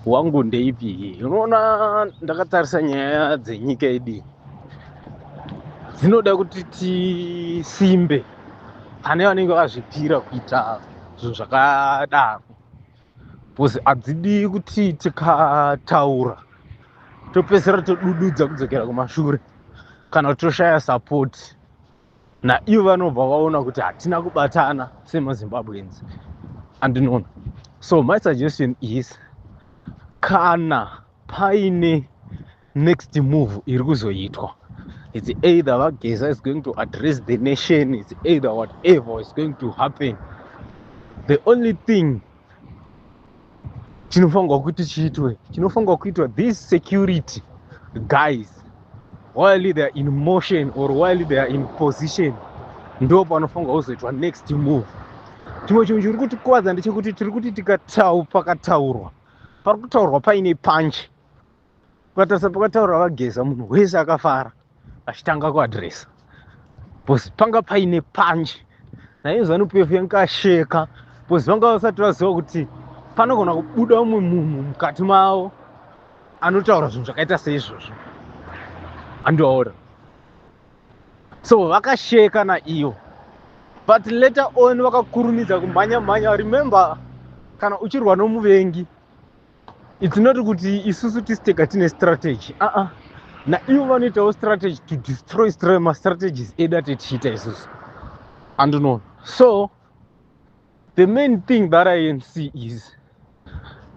Wangu ndeipi? Unoona, ndakatarisa nyaya dzenyika yedu, dzinoda kuti tisimbe pane vanenge vazvipira kuita zvinhu zvakadaro, because hadzidi kuti tikataura topedzisira todududza kudzokera kumashure kana toshaya support. Naivo vanobva vaona kuti hatina kubatana semaZimbabweans, andinoona. So my suggestion is, kana paine next move iri kuzoitwa, it's either VaGeza is going to address the nation, it's either whatever is going to happen, the only thing chinofanirwa kuti chiitwe, chinofanirwa kuitwa, these security guys, while they are in motion or while they are in position, ndo panofanirwa kuzoitwa next move. Chimwe chinhu chiri kutikuvadza ndechekuti tiri kuti tikatau pakataurwa, pari kutaurwa paine punch. Ukatarisa pakataurwa VaGeza, munhu wese akafara achitanga kuaddressa because panga paine punch. Naiyo ZANU PF yangasheka because vanga vasati vaziva kuti panogona kubuda umwe munhu mukati mavo anotaura zvinhu zvakaita seizvozvo, andiwaona. So vakasheka naiyo, but later on vakakurumidza kumhanya mhanya. Remember, kana uchirwa nomuvengi, it's not kuti isusu tisi tega tine strategy. Aa, naivo vanoitawo strategy to destroy mastrategies edu atetichiita isusu, andinoona. So the main thing that I can see is,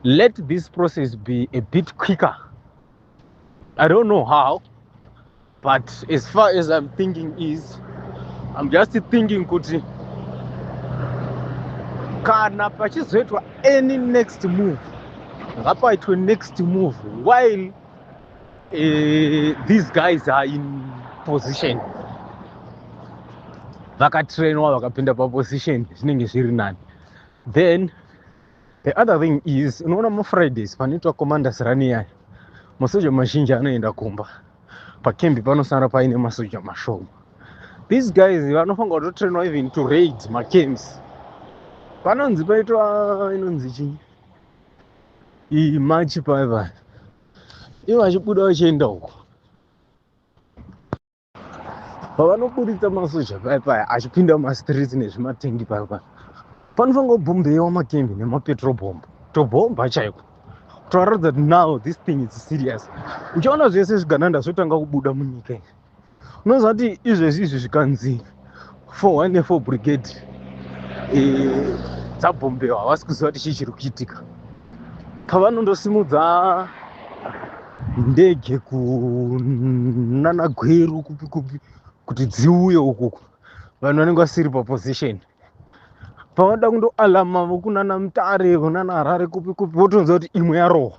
let this process be a bit quicker. I don't know how, but as far as I'm thinking is, I'm just thinking kuti kana pachizoitwa any next move, ngapaitwe next move while these guys are in position, vakatrainwa, vakapinda paposition, zvinenge zviri nani. Then the other thing is, unoona maFridays panoitwa commanders run iyaya, masoja mazhinji anoenda kumba, pakembi panosara paine masoja mashoma. These guys vanofanira kutotrainwa even to raid macamps. Panonzi paitwa inonzi chii, iyi march paipa, ivo vachibuda vachienda uko, pavanoburitsa masoja paya achipinda mumastreets nezvimatengi paya, panofanira kubhombewa makembi nemapetrol bomb, tobhomba chaiko, kutovaratidza kuti now this thing is serious. Uchiona zvese zvigananda zvotanga kubuda munyika iyi, unoziva kuti izvezvi izvi zvikanzi 414 Brigade dzabhombewa, havasi kuziva kuti chii chiri kuitika. Pavanondosimudza ndege kunana Gweru, kupi kupi, kuti dziuye ukuku, vanhu vanenge vasiri paposition. Pavanoda kundoalama vokunana Mutare, kunana Harare, kupi kupi, votonzwa kuti imwe yarohwa,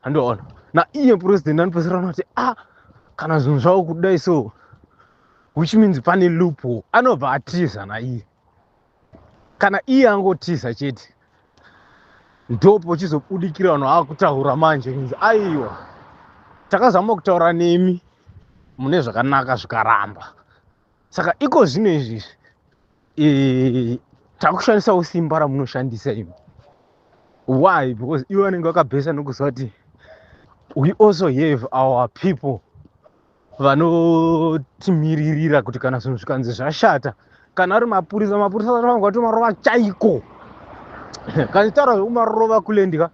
handiona. Naiye president anopedzisira kuti, "Ah, kana zvinhu zvavo kudai so," which means pane loophole, anobva atiza naiye. Kana iye angotiza chete, ndopo chizobudikira vanhu vaakutaura manje kunzi, "Aiwa, takazama kutaura nemi mune zvakanaka, zvikaramba. Saka iko zvino izvizvi takushandisawo simba ramunoshandisa imi." Why? Because ivo vanenge vakabhesa nokuziva kuti we also have our people vanotimiririra kuti kana zvinhu zvikanzi zvashata, kana ari mapurisa, mapurisa anofanirwa kutomarova chaiko. Kana chitaura zvekumarova kulendika,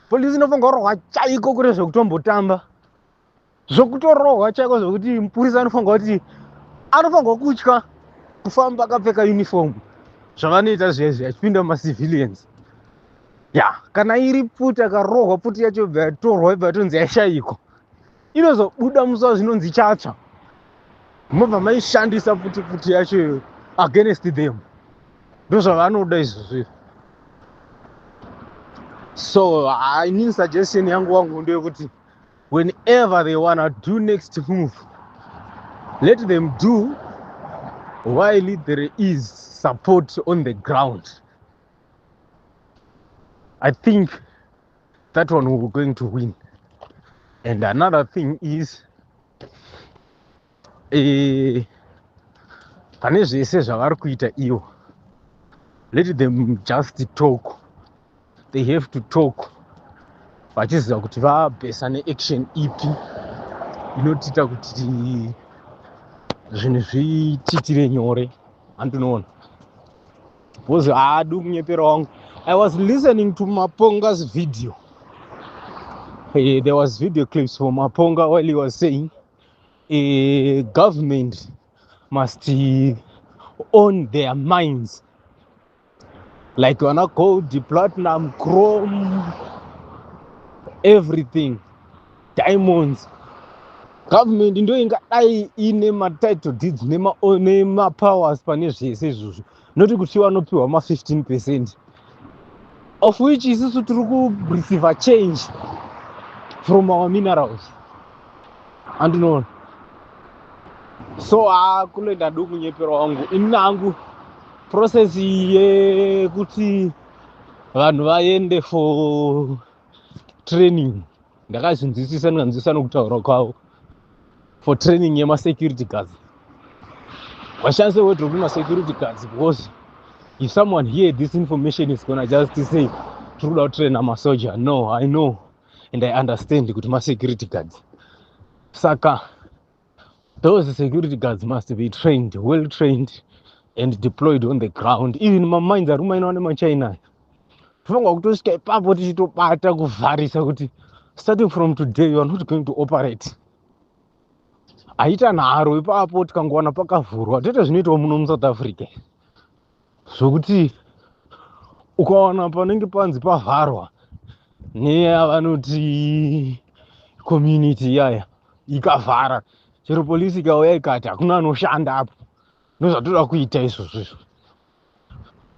polisi inofanirwa kurohwa chaiko, kure zvekutombotamba, zvokutorohwa chaiko, zvokuti mupurisa anofanirwa kuti anofanirwa kutya kufamba akapfeka uniform, zvavanoita zvezvi achipinda mumacivilians. Ya, kana iri pfuti, akarohwa pfuti yacho bva yatorwa, ibva yatonzi yashayikwa, inozobuda musi wazvinonzi chatsva, mobva maishandisa pfuti, pfuti yacho against them. Ndozvavanoda izvozvo. So inini suggestion yangu, wangu, ndeyekuti whenever they wanna do next move, let them do while there is support on the ground. I think that one we're going to win. And another thing is, pane zvese zvavari kuita ivo, let them just talk. They have to talk. Vachiziva kuti vabhesa neaction ipi inotiita kuti zvinhu zvitiitire nyore, handinoona, because haadi kunyepera wangu. I was listening to Maponga's video. There was video clips for Maponga while he was saying government must own their mines, like vana gold, platinum, chrome, everything, diamonds. Government ndo ingadai ine matitle deeds nemapowers pane zvese izvozvo, noti kuti vanopiwa ma15%, of which isusu tiri kureceive change from our minerals, andinoona. So ha, kunoenda kunyepera wangu. Ini hangu process yekuti vanhu vaende for training ndakazvinzwisisa, ndikanzwisisa nokutaura kwavo, for training yemasecurity guards. Vashandise word rokuti masecurity guards, because if someone hear this information is gonna just say tiri kuda kutraina masoja. No, I know and I understand kuti masecurity guards. Saka those security guards must be trained, well trained and deployed on the ground. Even mamines ari kumainwa nemaChina, tofanirwa kutosvika ipapo tichitobata kuvharisa kuti starting from today you are not going to operate. Haita nharo ipapo. Tikangowana pakavhurwa, toita zvinoitwa muno muSouth Africa, zvokuti ukawana panenge panzi pavharwa neyavanoti community iyaya ikavhara, chero polisi ikauya ikati hakuna anoshanda apo, ndozvatoda kuita izvozvo izvo.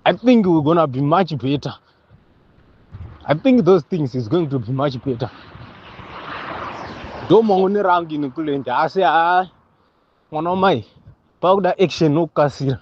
I think we're gonna be much better. I think those things is going to be much better. Ndo maonero angu ini kulende. Asi ha, mwana wamai, pakuda action nokukasira.